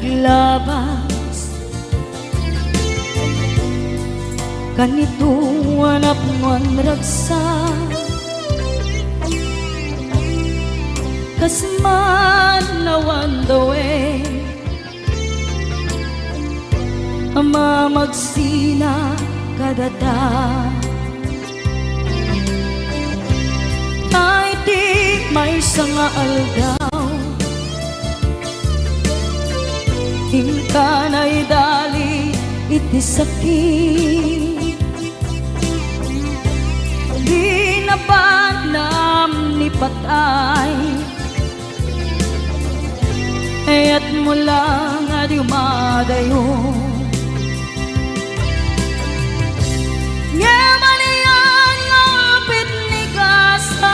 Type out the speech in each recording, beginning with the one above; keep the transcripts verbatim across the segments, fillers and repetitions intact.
Labas kanito a napnoan ragsak, kas man awan dawen a mamagsina kadata. Iti maysa nga aldaw, inka naidali iti sakit. Di nabanam ni patay, kayatmo lang a dumadayo. Ngem ania nga pitnigasan,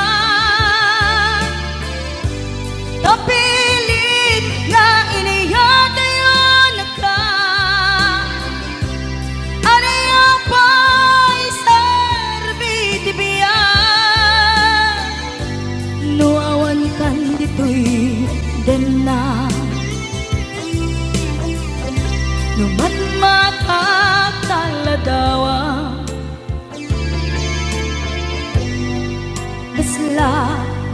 ta pilit nga iniyatayonka. Ania pay serbi ti biag no awankan ditoy denna? No matmatak ta ladawa, kasla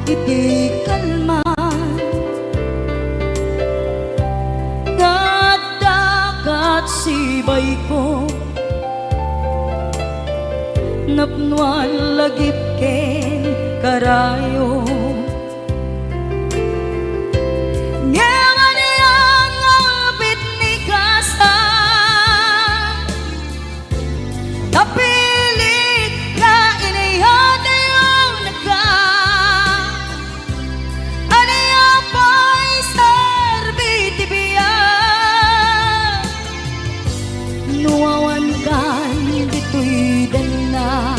iti kalman nga adda kat sibayko, napnoan lagip ken karayo. Ngem ania nga pitnigasan, ta pilit nga iniyatayonka. Ania pay serbi ti biag no awankan ditoy denna?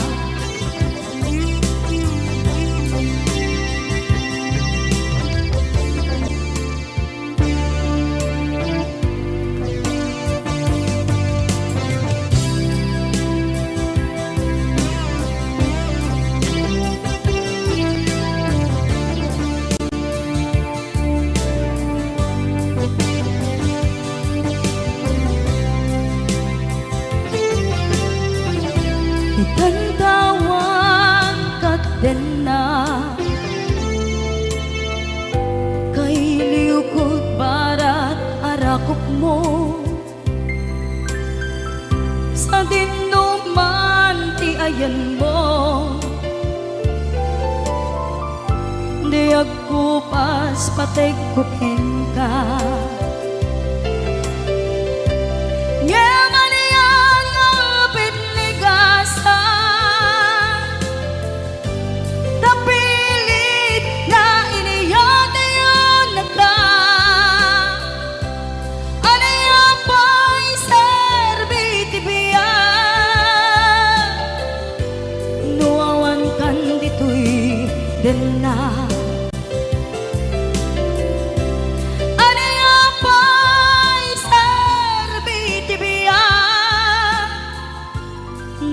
Itan ta awan kat denna, kailiwko barat a rakupmo. Sadin no man ti ayanmo, di agkupas pategko kenka. Ngem ania nga pitnigasan, ta pilit nga iniyatayonka. Ania pay serbi ti biag no awankan ditoy denna? Ania pay serbi ti biag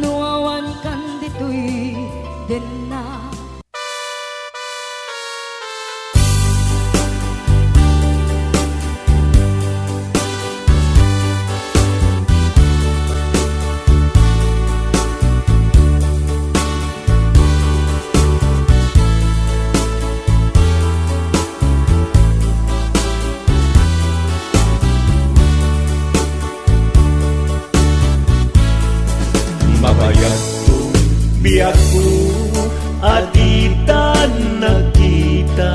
no awankan ditoy denna? Mabayagto biagko a ditan nagkita.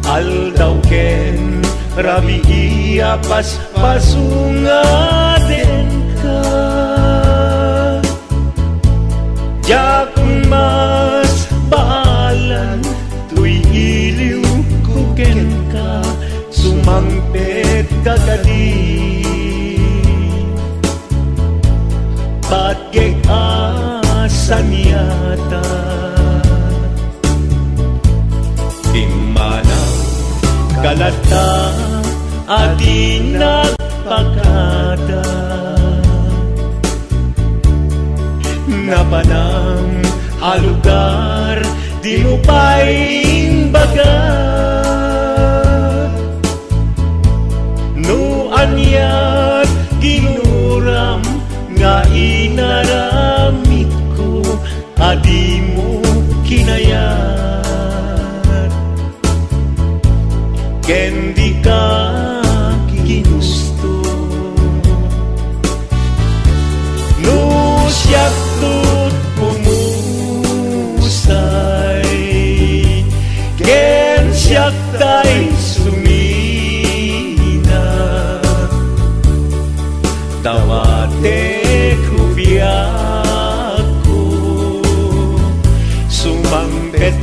Aldaw ken rabii a paspaso nga denka. Diak masbaalan toy iliwko kenka, sumangpet ka kadi. Patgek a saniata. Pimmanaw ka latta a di nagpakada. Napanam a lugar, dimo pay imbaga.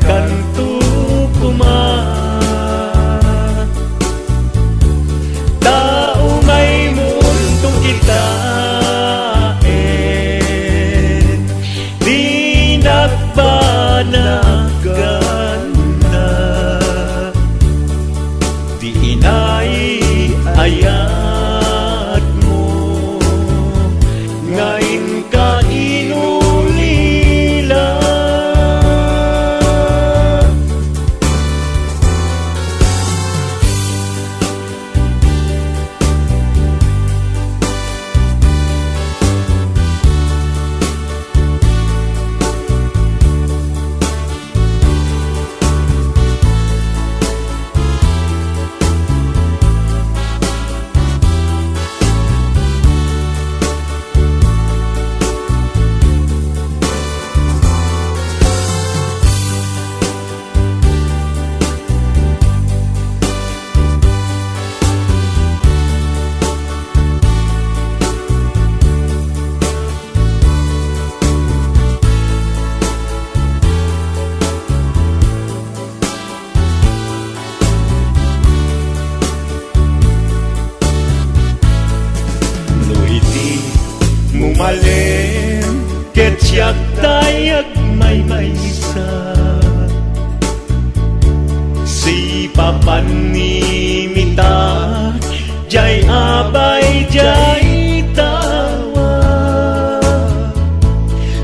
Kanto koma, ta umaymonto kitaen, di nagbanag gana. Ti inay ayatmo nga inka inulila. No idi mo malem ket siak tay agmaymaysa, sipapan ni mita jay abay jay tawa.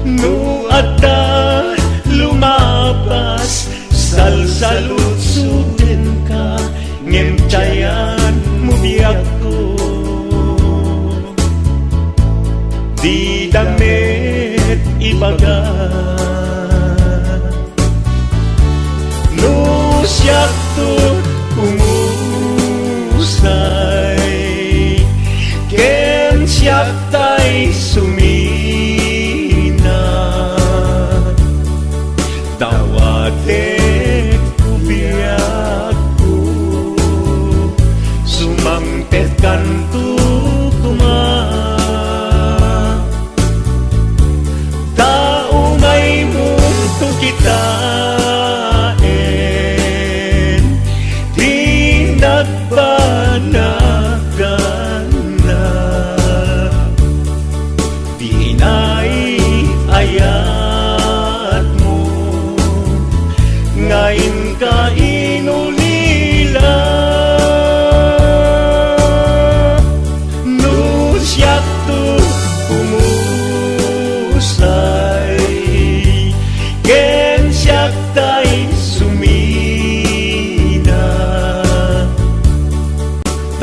No adda lumabas, salsaludsodenka, ngem tiayan mo biagko. Dida met ibaga no siakto umusay ken siak tay sumina. Dawatek ko biagko, sumangpet kanto koma. Ta umaymonto kitaen, di nagbanag gana. Ti inay ayatmo nga inka inulila. No siakto umusay ken siak tay sumina.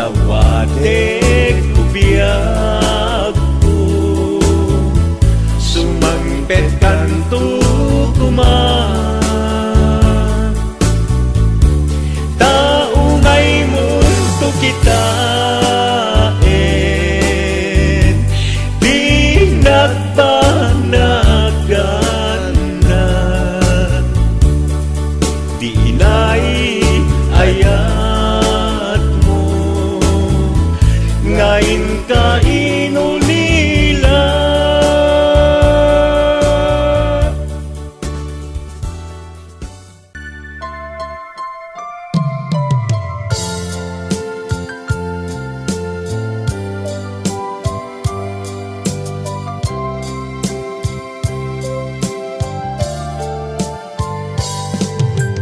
Dawatek ko biagko, sumangpet kanto koma. Ta umaymonto kitaen, di nagbanag gana. Ti inay ayatmo nga inka inulila.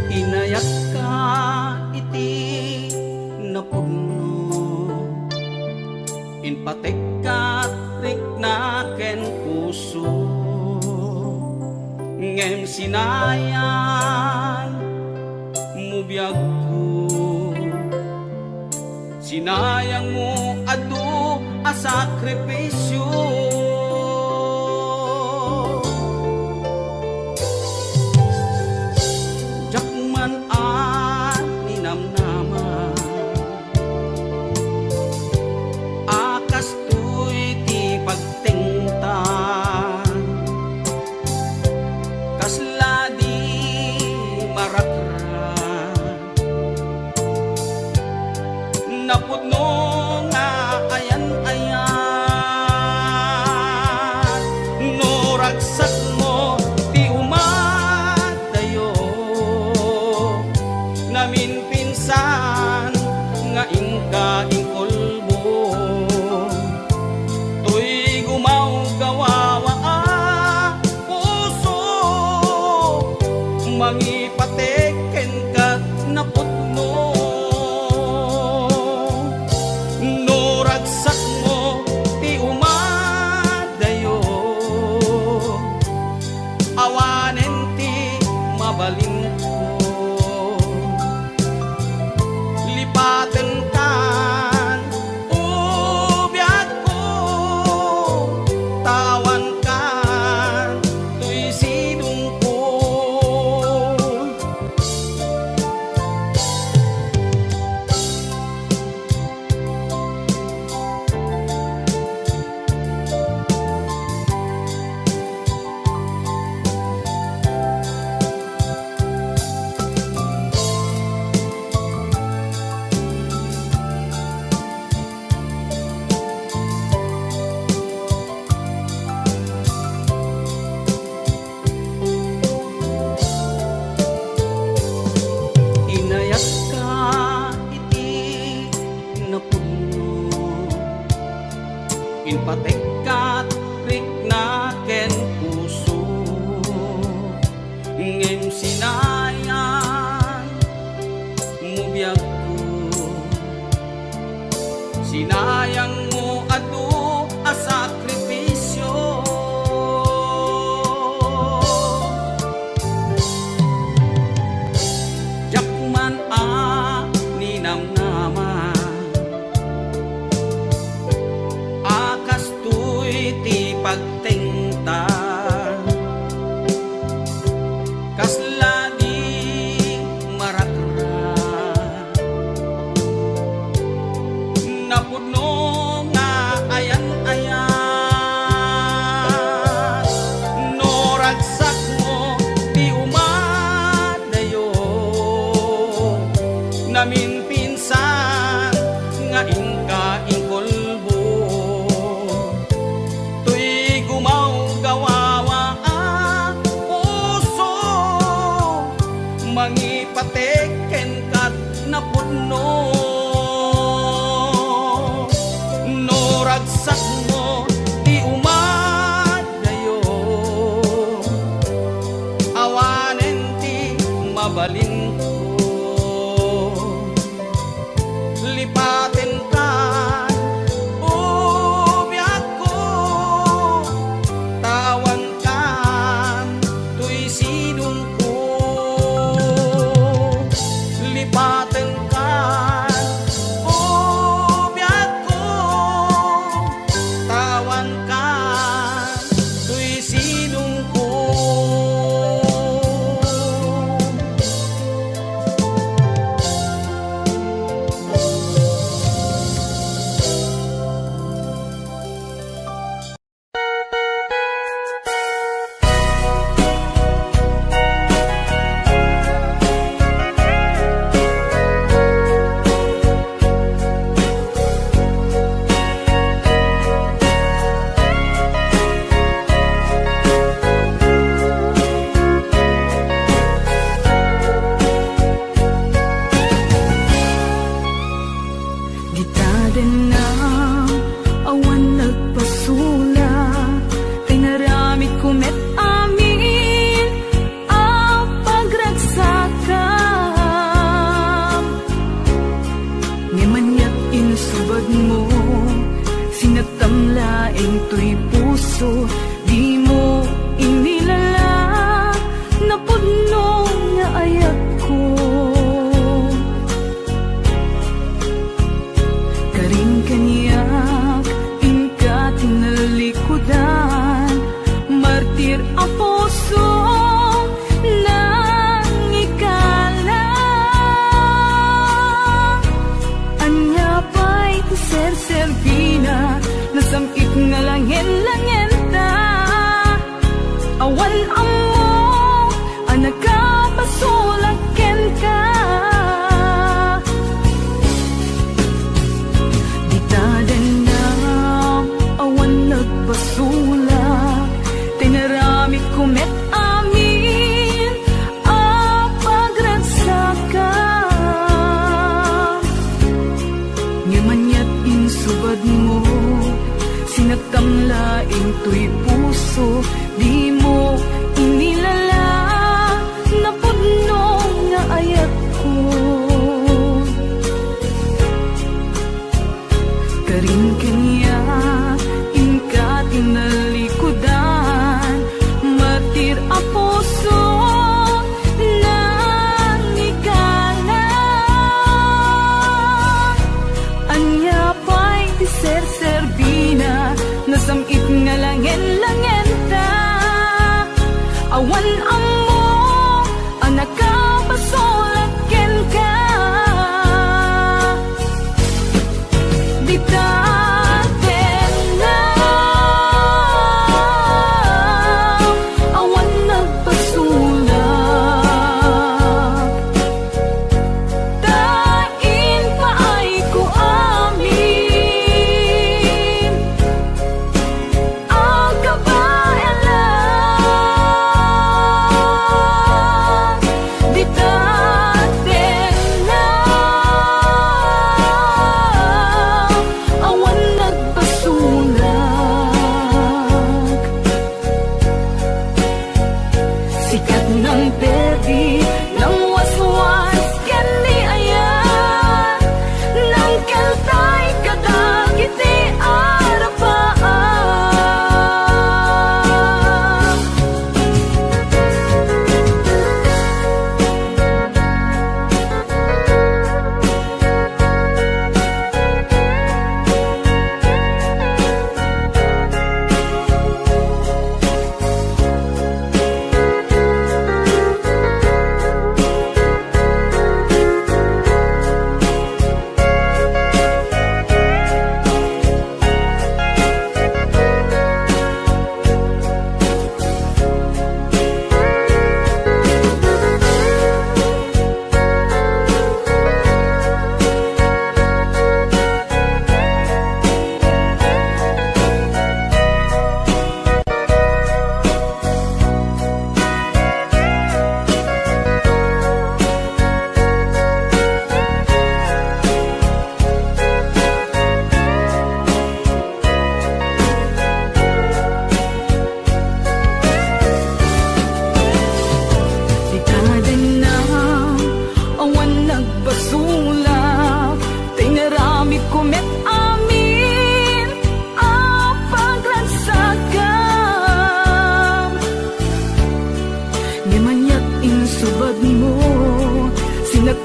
Inayatka iti napudno, impategka rikna ken puso, ngem sinayang mo biagko. Sinayang mo adu a sakripisio. Diak man a ninamnama a kastoy ti pagtengta. Kasla di marakrak. Napudno nga ayan-ayan. Mangipatek kenka napudno. No ragsakmo ti umadayo, awanen ti mabalinko. Lipatenkan, o biagko, tawankan toy sidongko. Inayakka iti napudno, impatekkat rikna ken puso, ngem sinayang mo biagko. Sinayang mo adu a sakripisio. Diak man a ninamnama a kastoy ti pagtengta. Kasla di marakrak. Napudno nga ayan-ayat. No ragsakmo ti umadayo, naminpinsan nga inka inkulbo. Toy gumawgawawa a puso, mangipatek kenka napudno. No ragsakmo ti umadayo, awanen ti mabalinko. Lipatenkan, o biagko, tawankan toy sidongko. Lipatenkan, o biagko, tawankan toy sidongko. Dita dennam, awan nagpasulak, inaramidko met amin a pagragsakam. Ngem aniat insubagmo, sinattam laeng toy puso, dimo inilala, napudno nga ayatko. Karin kaniak, inka tinallikudan, martir a puso, nangikala. Ania pay ti serserbina, nasam-it nga langen-langenta. Awan ammo a nakapasulak ken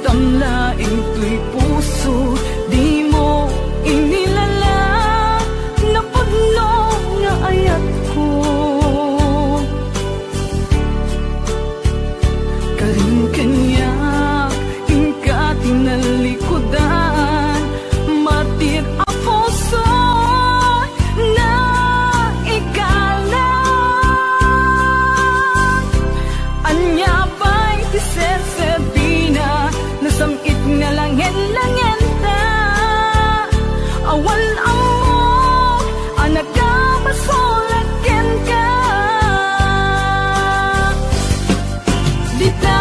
Tamla intoy puso, dimo inilala, napudno nga ayatko. Karin kaniak, inka tinalikudan, matir a puso, naikala. Ania pay ti serserbina, nasam-it nga langen-langenta. Awan ammok a nakabasol a kenka. Dita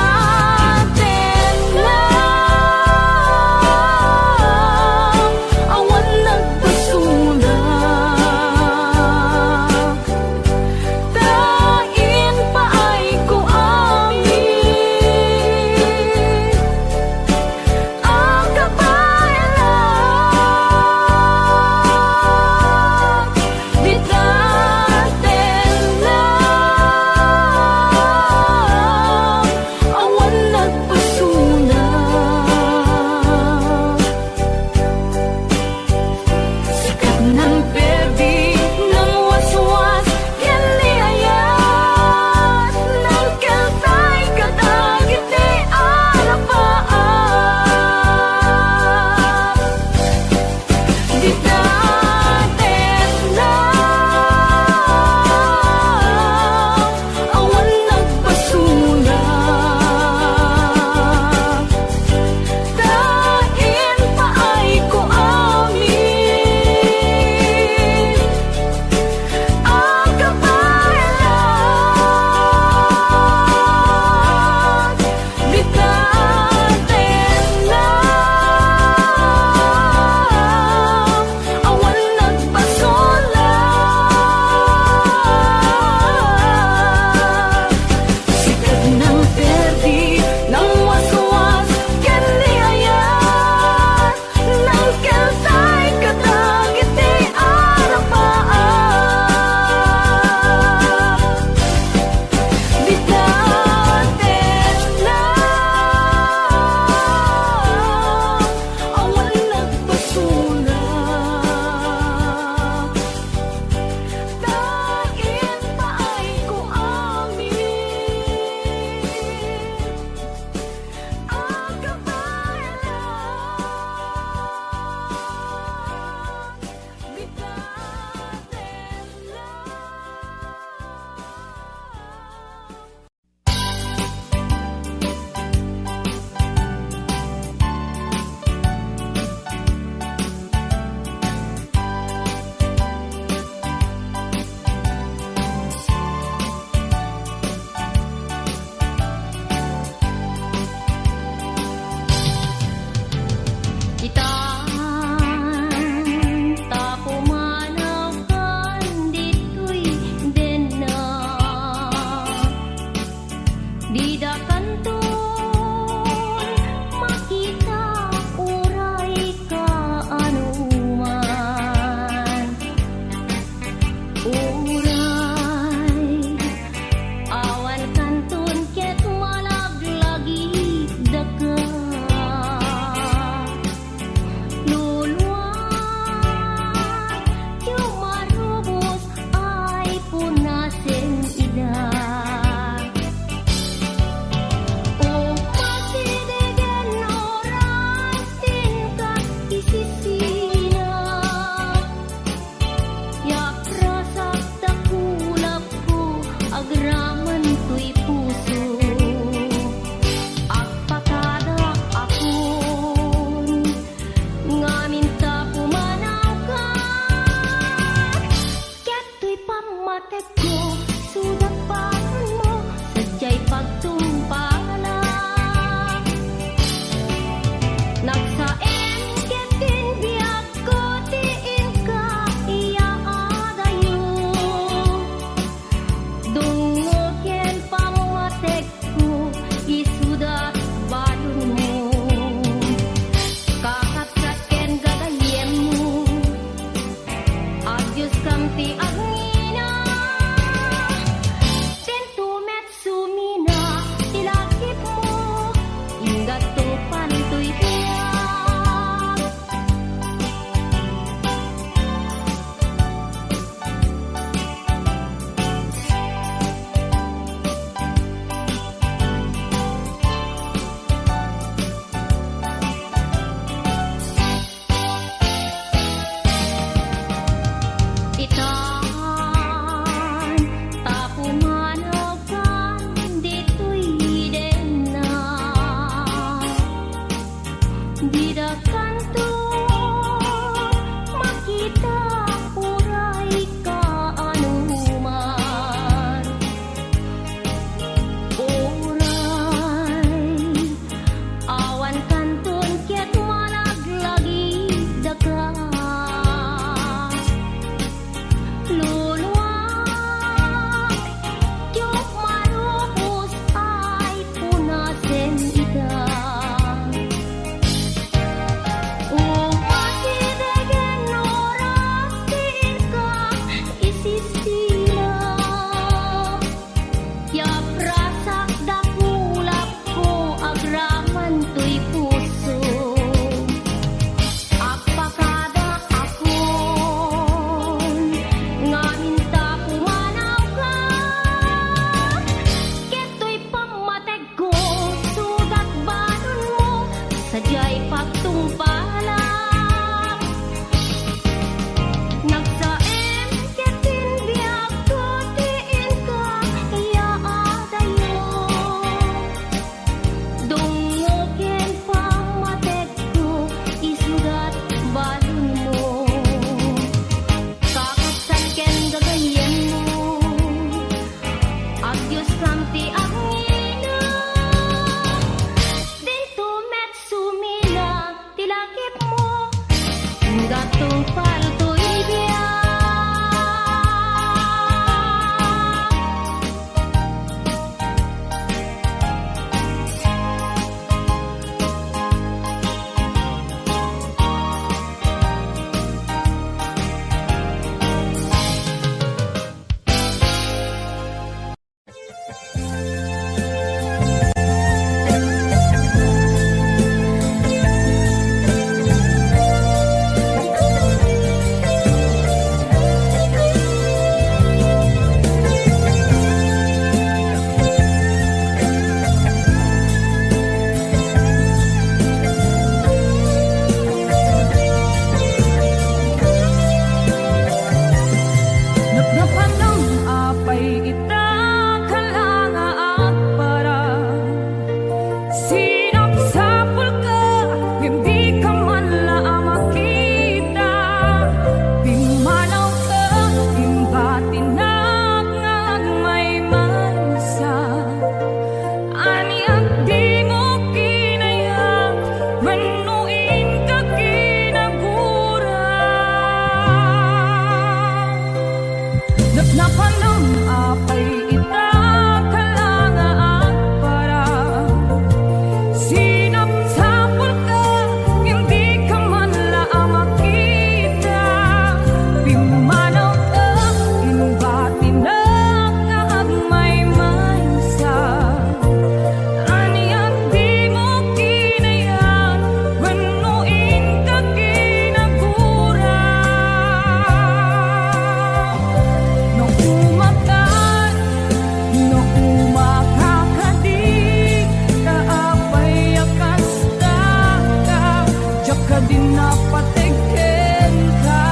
Napateg kenka,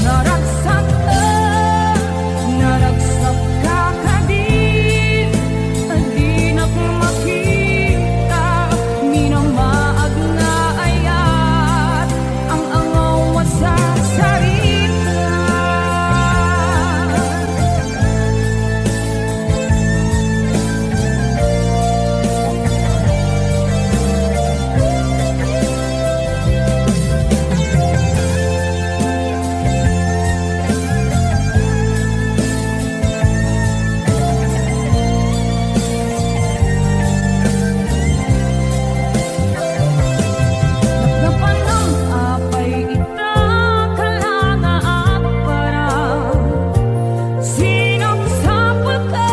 naragsak, naragsak ka kadi, dinak makita, minamaag nga ayat, ang angaw a sarsarita. Napanam apay ita, kala nga agparang. Sinapsapulka,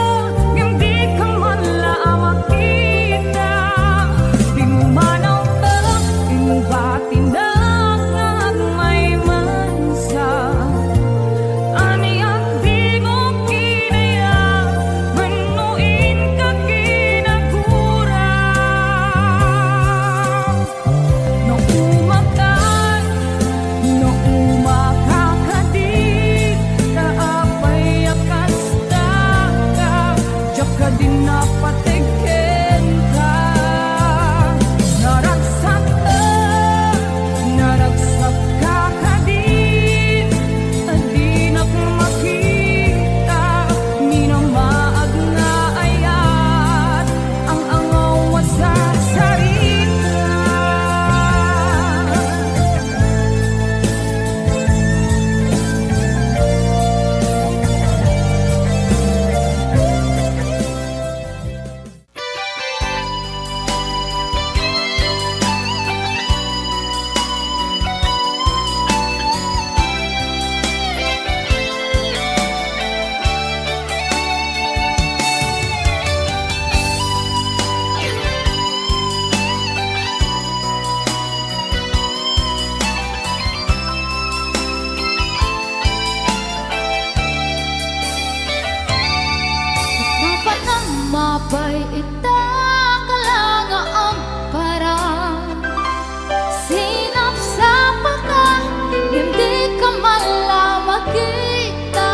ngem dika man la makita. Pimmanawka, imbatindak nga agmaymaysa. Ania ti mo kinayat, wenno inka kinagura? Naumakan, naumakan ka kadi, ta apay a kasta ka, diak kadi napateg kenka. Naragsak ka, naragsak ka kadi, ta dinak makita, minamaag nga ayat, ang angaw a sarsarita. Napanam apay ita, kala nga agparang. Sinapsapulka, ngem dika man la makita.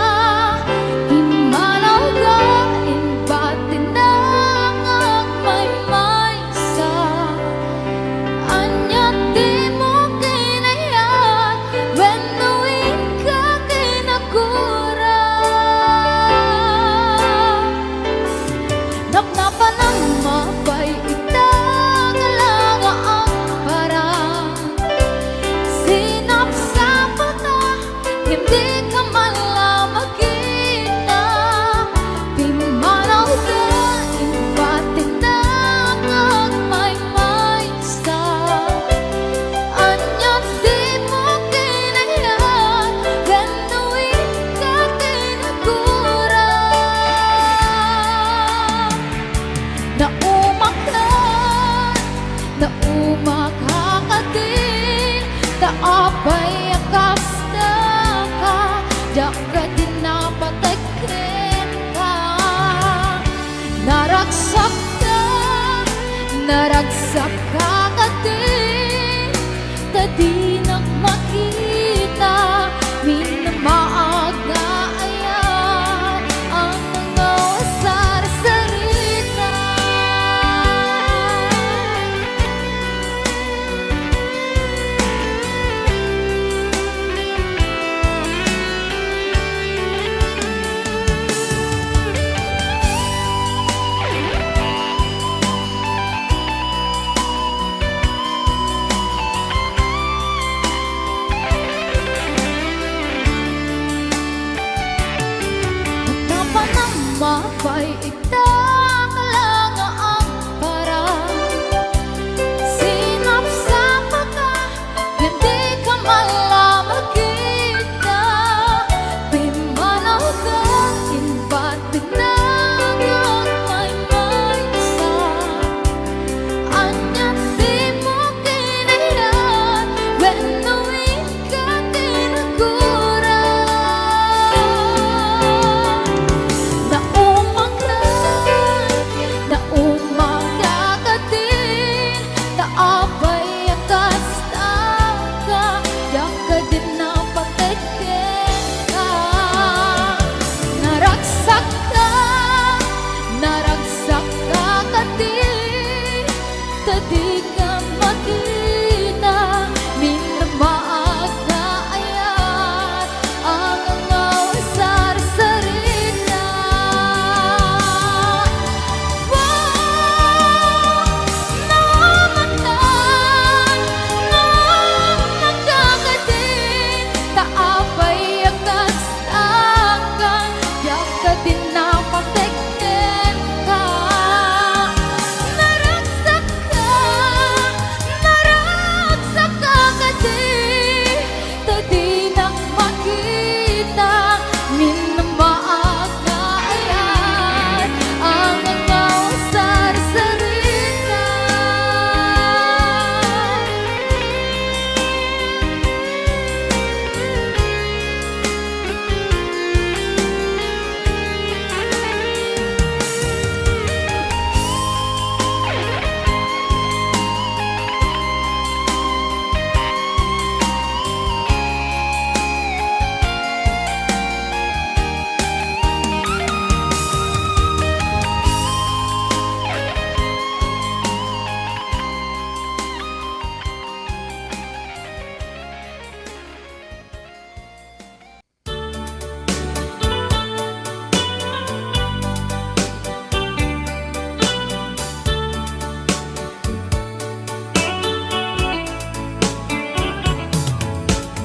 Pimmanawka, imbatindak nga agmaymaysa. Ania ti mo kinayat, wenno inka kinagura? Napnapanam apay ita, kala nga agparang. Sinapsapulka, ngem dika man la makita. Pimmanawka, imbatindak nga agmaymaysa. Ania ti mo kinayat, wenno inka kinagura? Naumakan, naumakan ka kadi, ta apay a kasta ka, diak kadi napateg kenka. Naragsak ka, naragsak ka kadi, ta dinak makita, minamaag nga ayat, ang angaw a sarsarita. Ta dika makita, minamaag nga ayat, ang ngaw sarsarita. Wow! Namatan, nakakadi, ta apay a kas Aka, diak kadin a mateknenka. Naragsakka, naragsakka kadi, ta dinak makita, minamaag nga ayat, ang ngaw sarsarita.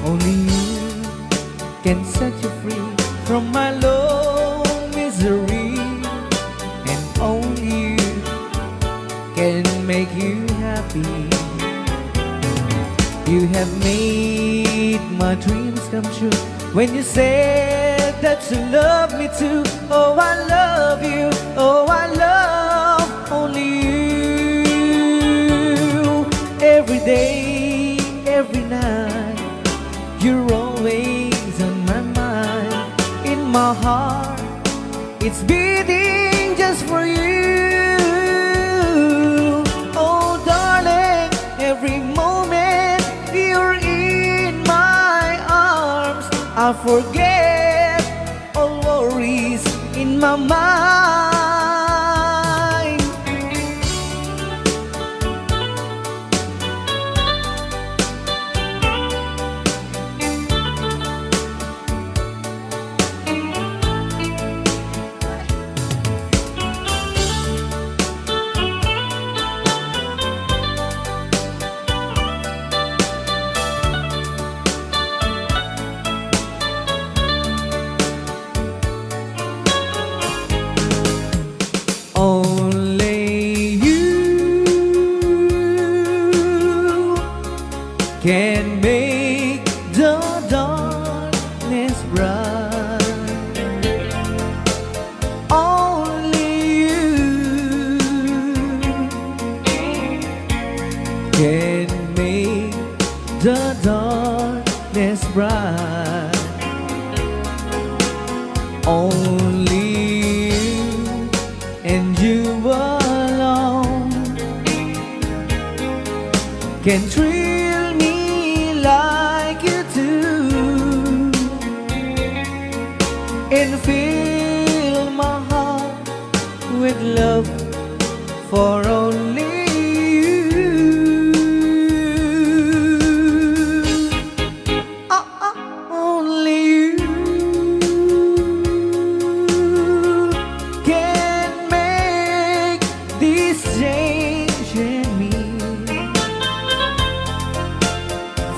Only you can set you free from my long misery, and only you can make you happy. You have made my dreams come true when you said that you love me too. Oh, I love you. Oh, I love only you. Every day, every night, you're always on my mind. In my heart, it's beating just for you. Oh, darling, every moment you're in my arms, I forget all worries in my mind. Only you can make the darkness bright. Only you can make the darkness bright. Only you and you alone can thrill me like you do and fill my heart with love for only you. Ah, ah, only you can make this change in me.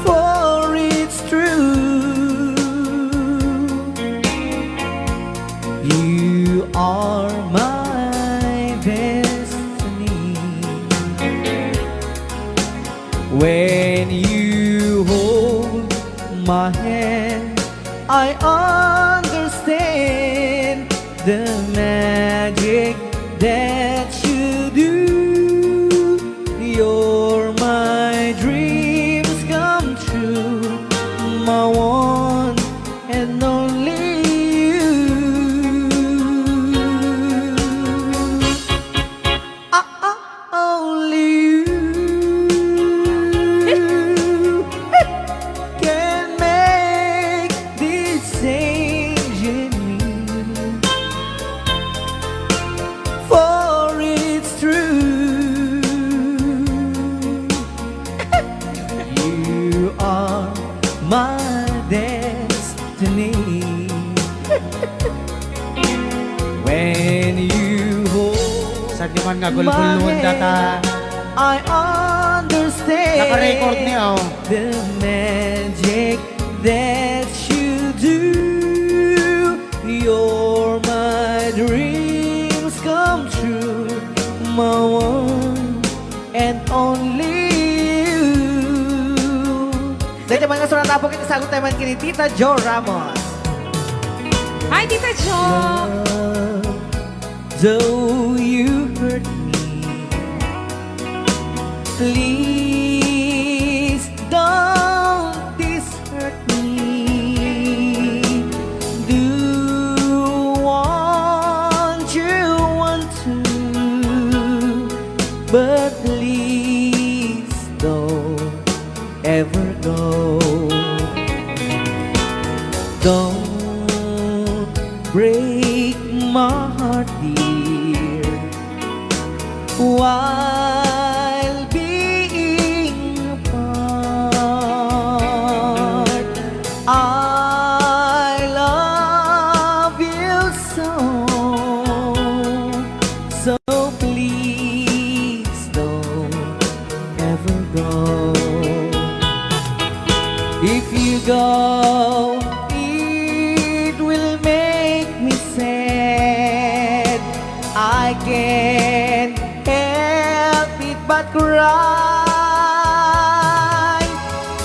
For it's true, you are my destiny. When you hold my hand, I understand the magic that you do. You're my dreams come true, my one and only you. Ah, ah, only you can make this change in me. For My destiny. When you hold Saan nyo man nga gulgulon my hand, data? I understand Naka-record ni, oh. The magic that you do. You're my dreams come true, my one and only you. Dayta man nga surat, apo, ket isaguttayo man ken ni Tita Jo Ramos. Hi, Tita Jo! Love, though you hurt me, please don't desert me. Do what you want to, but please don't ever go. Don't break my heart, dear, while being apart. I love you so, so please don't ever go. If you go, it will make me sad. I can't help it but cry.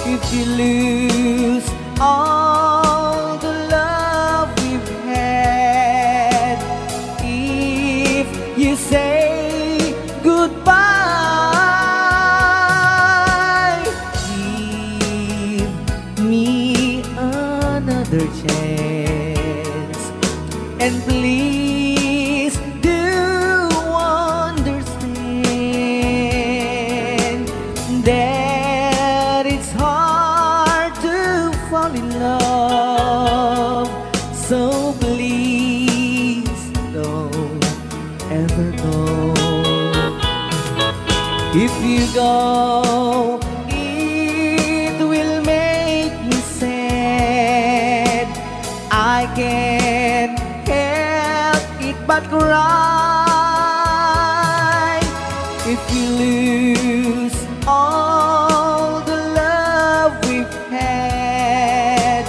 If you lose all the love we've had, if you say goodbye, give me another chance. And please do understand that it's hard to fall in love. So please don't ever go. If you go, it will make me sad. I can't help it but cry. If you lose all the love we've had,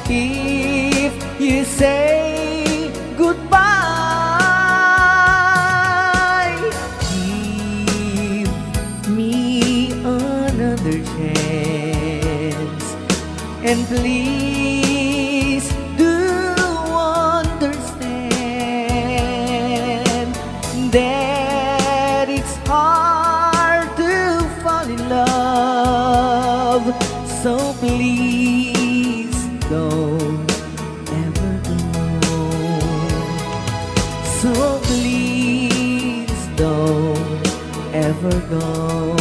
if you say goodbye, give me another chance. And please do understand that it's hard to fall in love. So please don't ever go. So please don't ever go.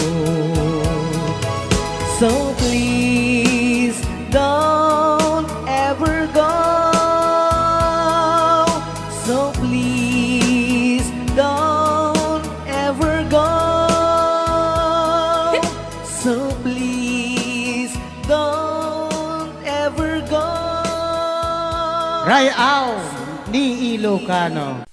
So please don't ever go. So please don't ever go. So please don't ever go. Ray-aw ni Ilocano.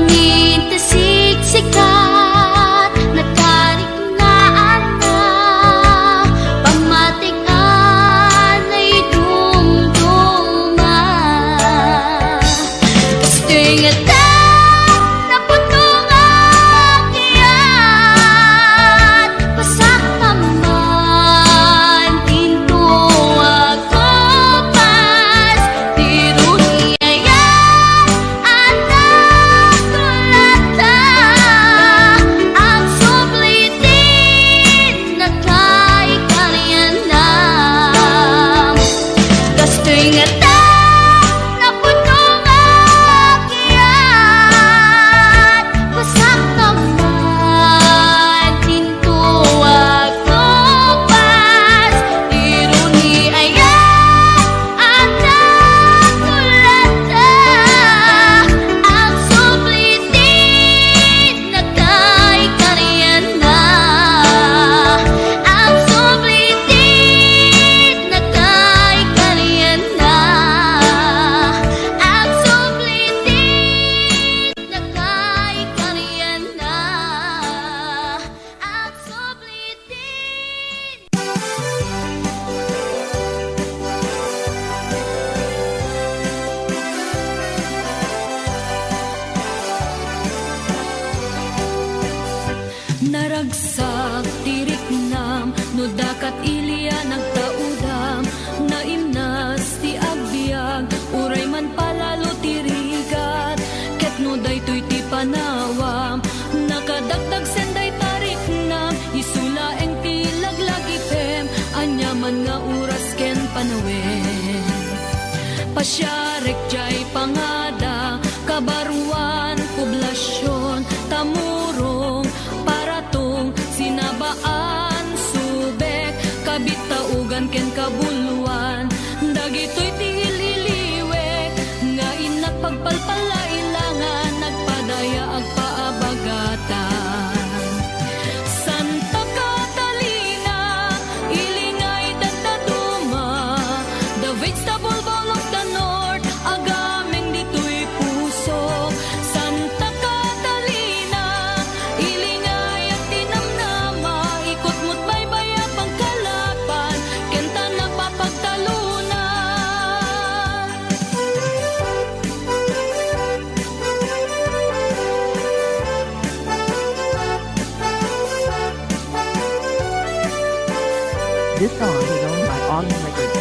Ni ti siksikat, nakariknaan na, pamatian ay dumduma. Kastoy nga ta, napuno nga agyat, pasak naman, tinto agkupas, di runi ayan, anak tulata, agsublitin, nakaikarianam. Kastoy nga ta, napuno nga agyat, pasak naman, tinto agkupas, di runi ayan, anak tulata, agsublitin, nakaikarianam, agsublitin, nakaikarianam, agsublitin, nakaikarianam, agsublitin. Naragsak ti riknam, no dakat ili a nagtaudam, naimnas ti agbiag, uray man palalo ti rigat, ket no daytoy ti panawam, nakadagdag sen dayta riknam, isu laeng ti laglagipem, aniaman nga oras ken panawen. Pasiarek diay pangada, kabaruan, poblasion, tamurong, paratong, sinabaan, subek, kabit, taugan, ken kabuluan. Dagitoy ti il-iliwek nga innak pagpalpalailangan, nagpadaya agpaabagatan. Santa Catalina, ili nga ay daddaduma, the vegetable bowl of the north, agameng ditoy pusok. Santa Catalina, ili nga ay agtinamnama, ikutmo't baybay a pangkalapan, ken ta napapagtalunan. This song is owned by All In Records.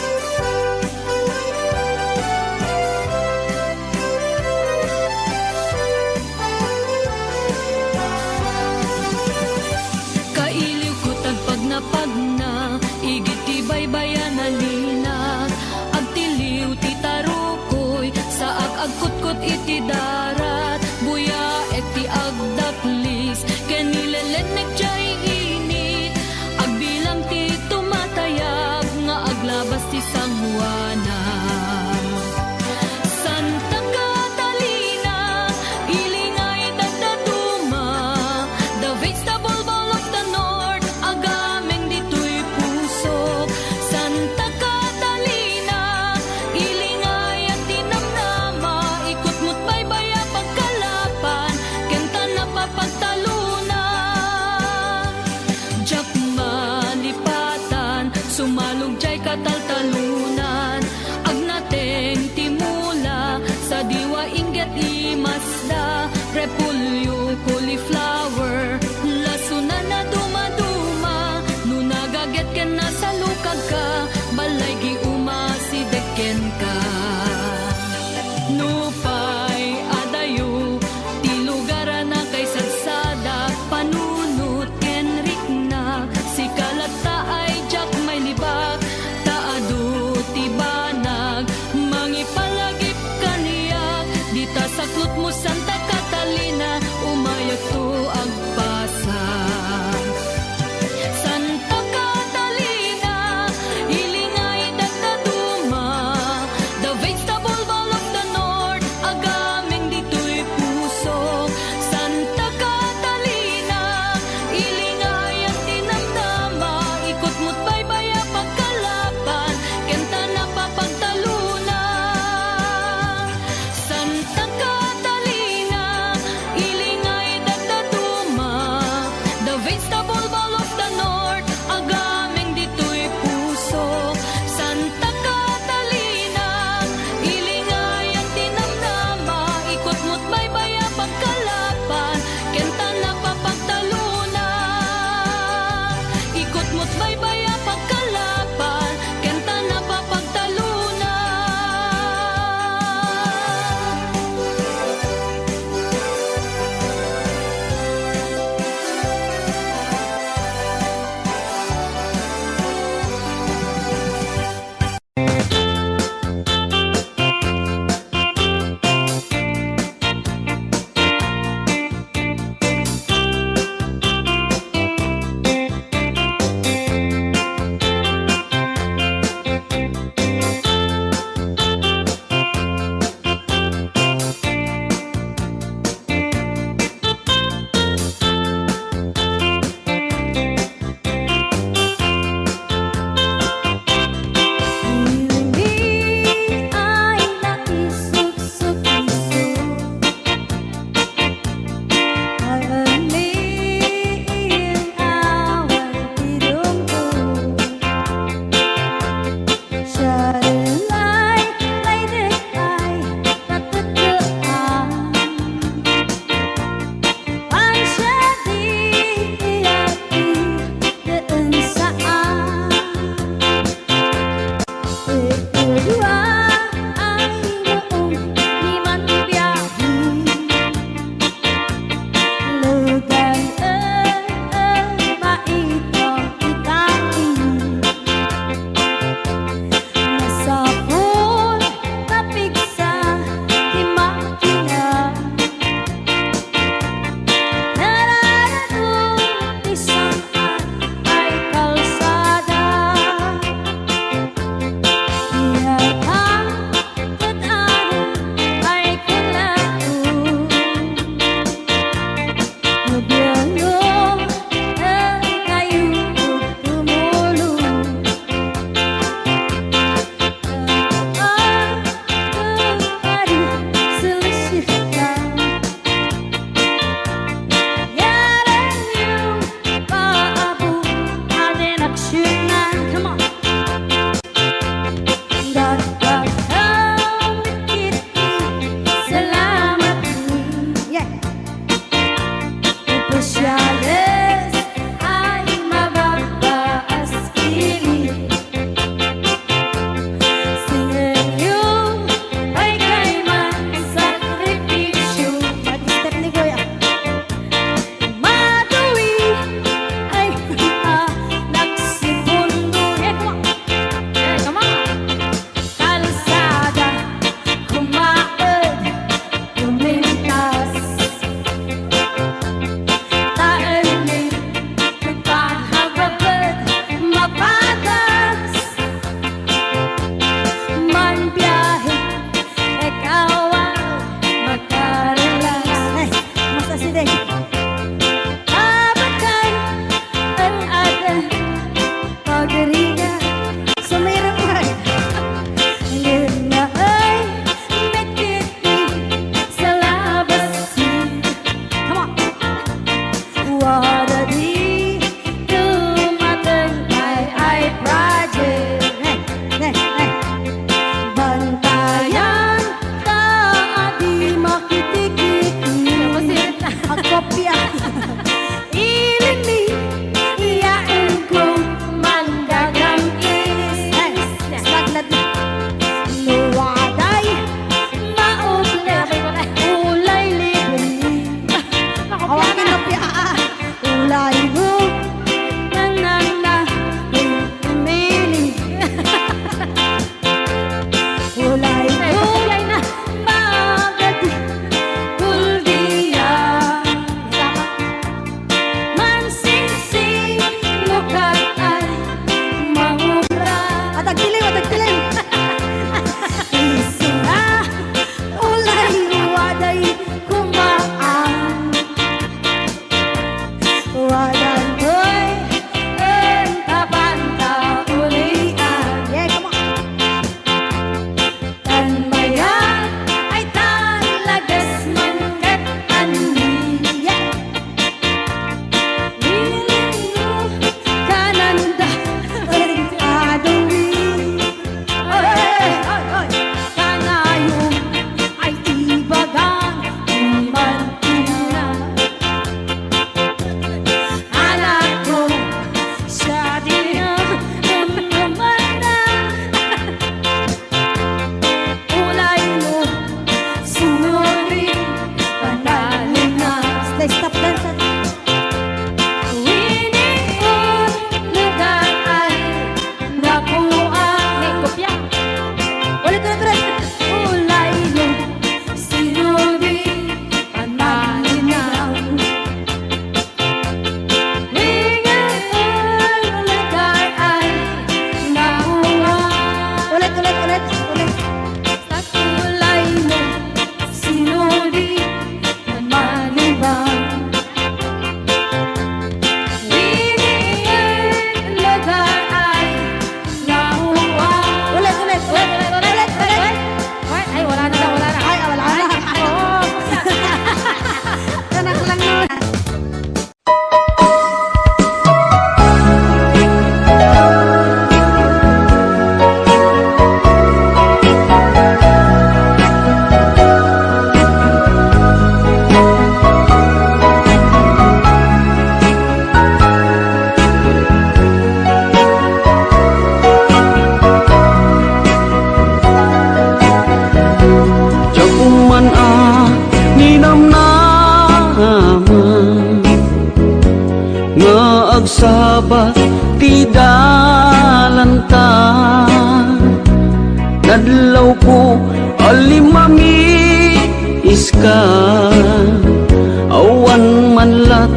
Kailiwko ti agpagnapagna, igid ti baybay a nalinak, agtiliw ti tarukoy, saak agkutkot iti darat, buyaek ti agdaklis, ken ilelennek diay init, agbilang ti tumatayab nga aglabas ti sangoanan. Santa Catalina, ili nga ay daddaduma, the vegetable bowl of the north, agameng ditoy pusok. Santa Catalina, ili nga ay agtinamnama, ikutmo't baybay a pagkalapan, ken ta napapagtalunan. Diak malipatan, sumalog diay kataltalunan. Agnateng ti mula, sadiwa inggit i Mazda, repolyo, cauliflower, lasona a dumaduma. No nagaget ken nasalukagka, balay, giuma, sideg kenka. Nupay adayo ti lugar a nakaisagsadak, panunot ken riknak, sika latta ay diak mailibak, ta adu ti banag mangipalagip kaniak. Dita saklotmo, Santa Catalina, umayakto agpa Opisyales ay mababa as kilig. Singenyo ay kay man sakripisyo. Pati step ni Kuya. Madui ay anak si Pundo. Eh, come on. Eh, come on. Kalsada, kumaed, kumintas. Taenni, pahagabed, mapatas. Manbiahe, ikaw ay makarelax. Ay, mas asideng. Abakan, ang adan, pagringa. Sumirang man. Ngem nga ay, met ketdi sa labas. Come on. Wada di dumateng ay, ay project. Ne, ne, ne. Bantayan ta a di makitikit. Ako, sirit na. Agkopya. Ilimi, iyaen ko, manggagam-is. Ay, slaglad na. No waday, maubli, ulay libre. Awan kinapya, ah. Ulay mo, nanang na, umili. Ulay mo, magadi, kuldiya. Mansingsino kat ay mangubra. Atagtilim, atagtilim. Isura, ulay waday kumaan. Wadan toy, entapan ta ulian. Yeah, come on. Tan mayat ay talagas man ket anni. Yeah. Ilinyo kananda eri adawi. Oy, oy, oy. Kanayon ay ibagan man ina. Anak ko, siya din ang namana. Ulay mo, sinuri, panalina. Stay, stop dance. Winnie, oh, lugar ay nakuha. Hey, kopya. Ulit, ulit, ulit. Ulay mo, sinuri, panalina. Ulit, ulit, ulit, ulit. Ulit, ulit, ulit, ulit, ulit. Ay, ay, wala na daw, wala na. Ay, wala na. Ay, oo. Anak lang nun. Diak man a ninamnama nga agsabat ti dalanta. Nadlawko a limmamiska, awan man lat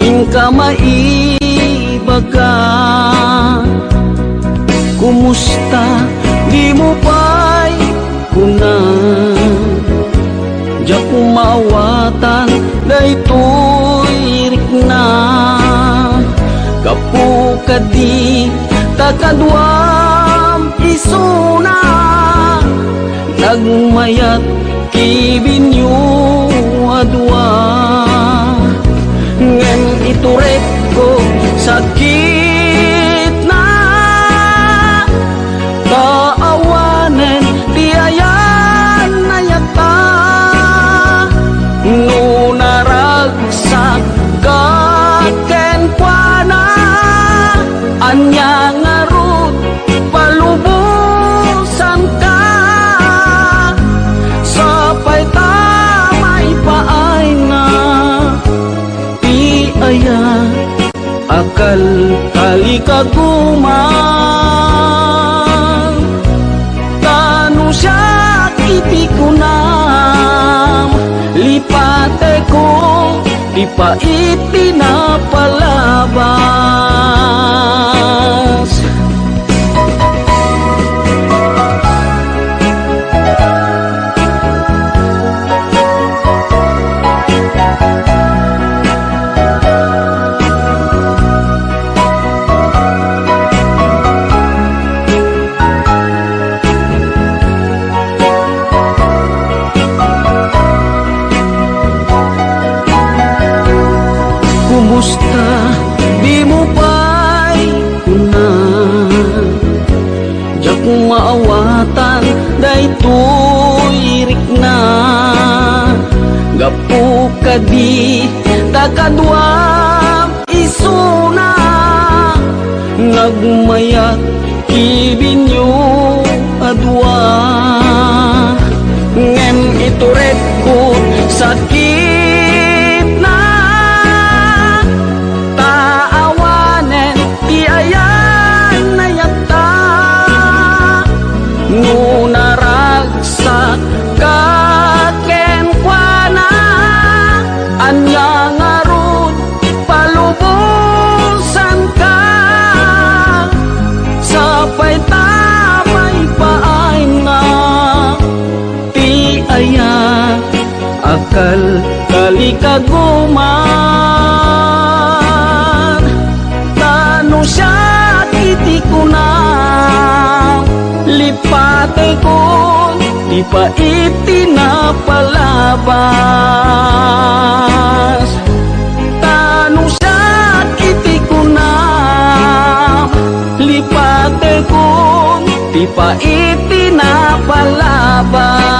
inka maibaga. Kumusta? Dimo pay kuna. Diak maawatan daytoy rikna. Gapu kadi ta kaduam isuna, nagmayat ti binio a dua. Ngem iturek ko sakitna, ta awanen ti ayan-ayatta. No Kaguman, ta no siak iti kunam, lipateko ti pait ti napalabas. Kumusta? Dimo pay kuna. Diak maawatan daytoy rikna. Gapu kadi ta kaduam isuna, nagmayat ti binio a dua. Ngem ituredko sakitna, ta awanen ti ayan-ayatta. No naragsak ka kenkuana, ania ngarud palubosanka? Sapay ta paypaayna ti aya a kalkalikaguman. Ta no siak iti kuna, lipatekon ti pait ti napalabas. Ta no siak iti kuna, lipatekon ti pait ti napalabas.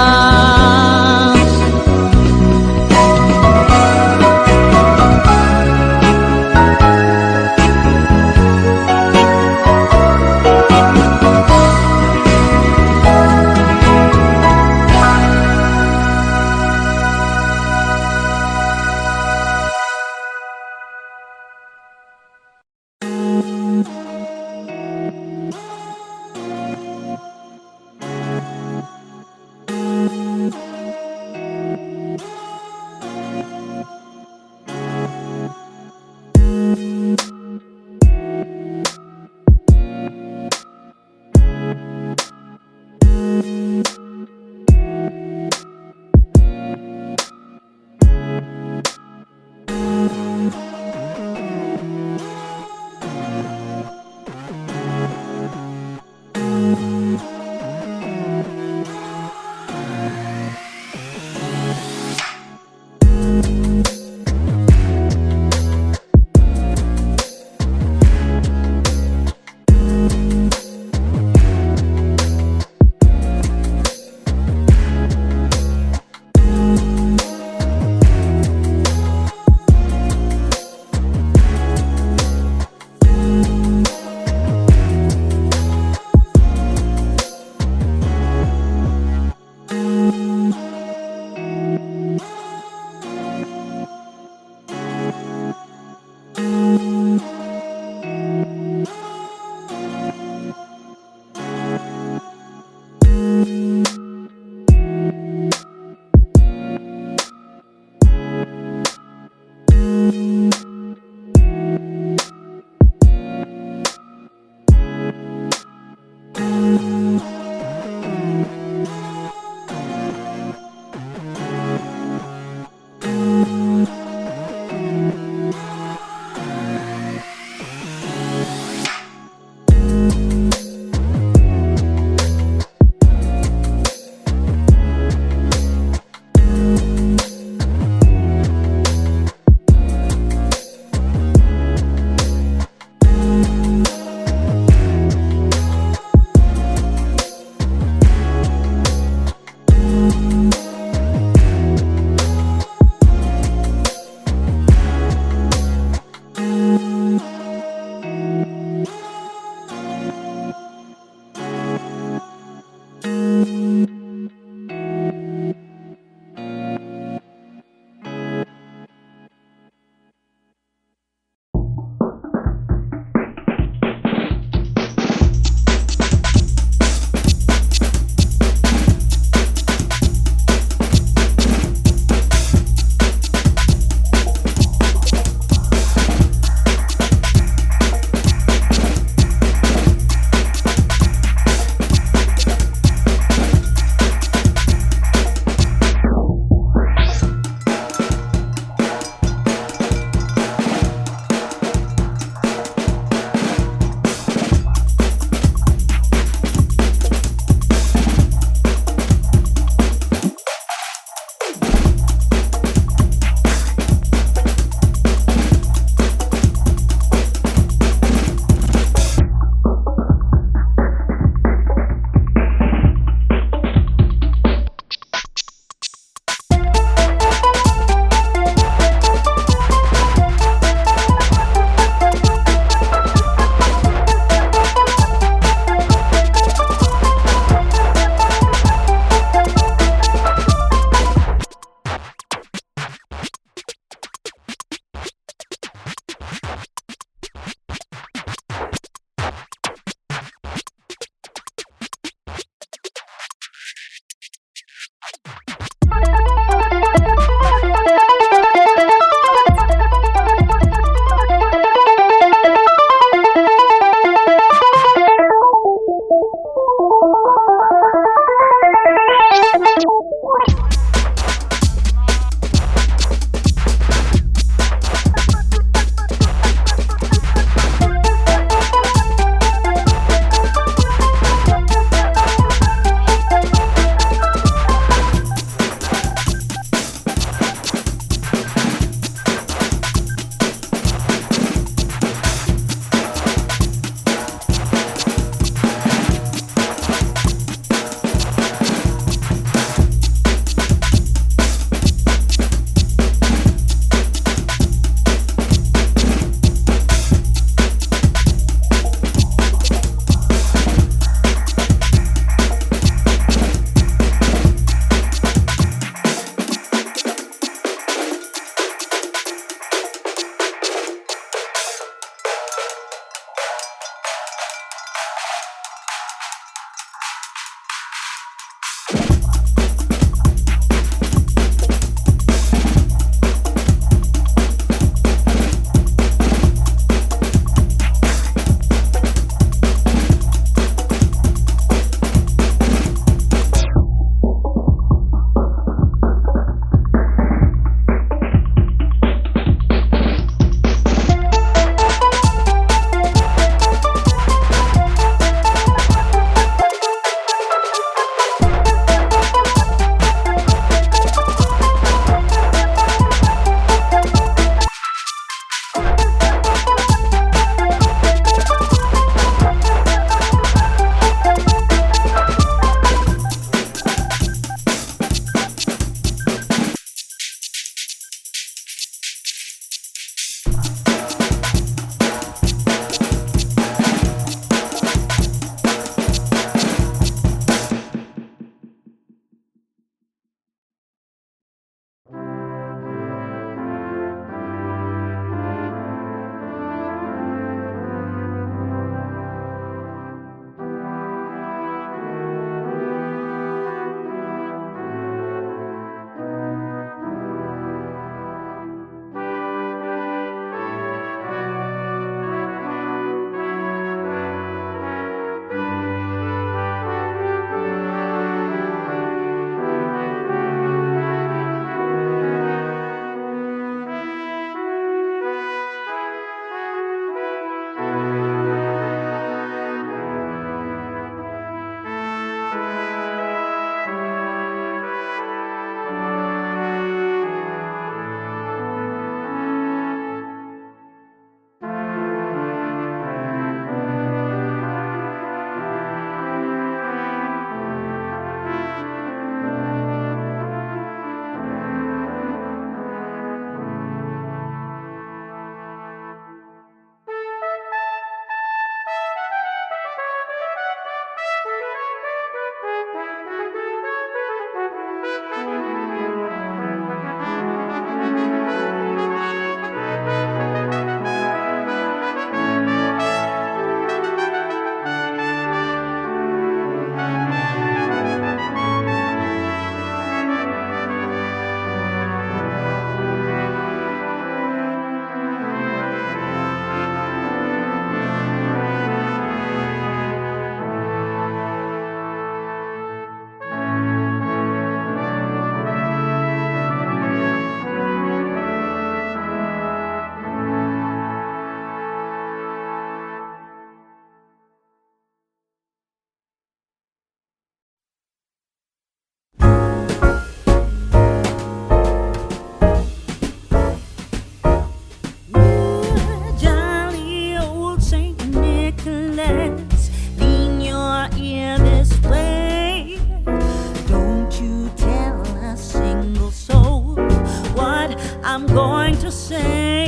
I'm going to say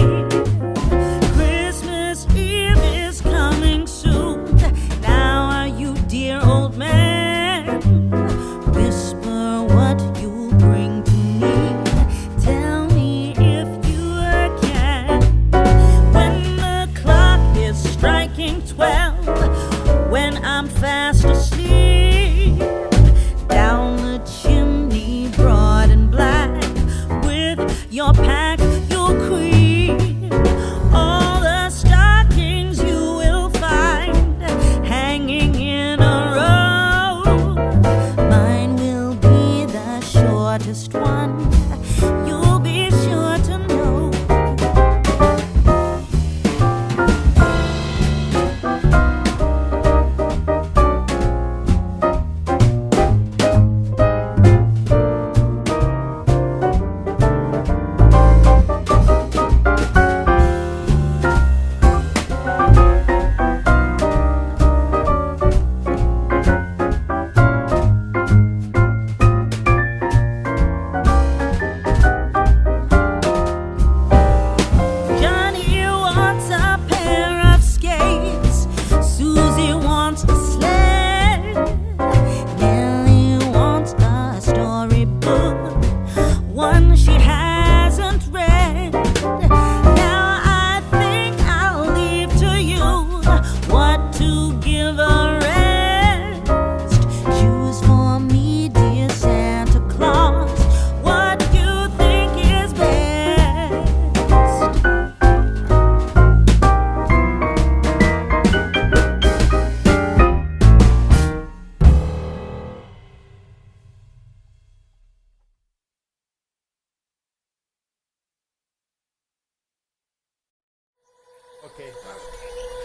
Christmas Eve is coming soon. Now, are you, dear old man? Whisper what you bring to me. Tell me if you can. When the clock is striking twelve, when I'm fast asleep, down the chimney, broad and black, with your pack, your queen, all the stockings you will find hanging in a row. Mine will be the shortest one. You'll be sure to know. Johnny wants a pair of skates. Susie wants a sled. Nellie wants a storybook, one she hasn't read. Now I think I'll leave to you what to give a rest. Choose for me, dear Santa Claus, what you think is best. Okay.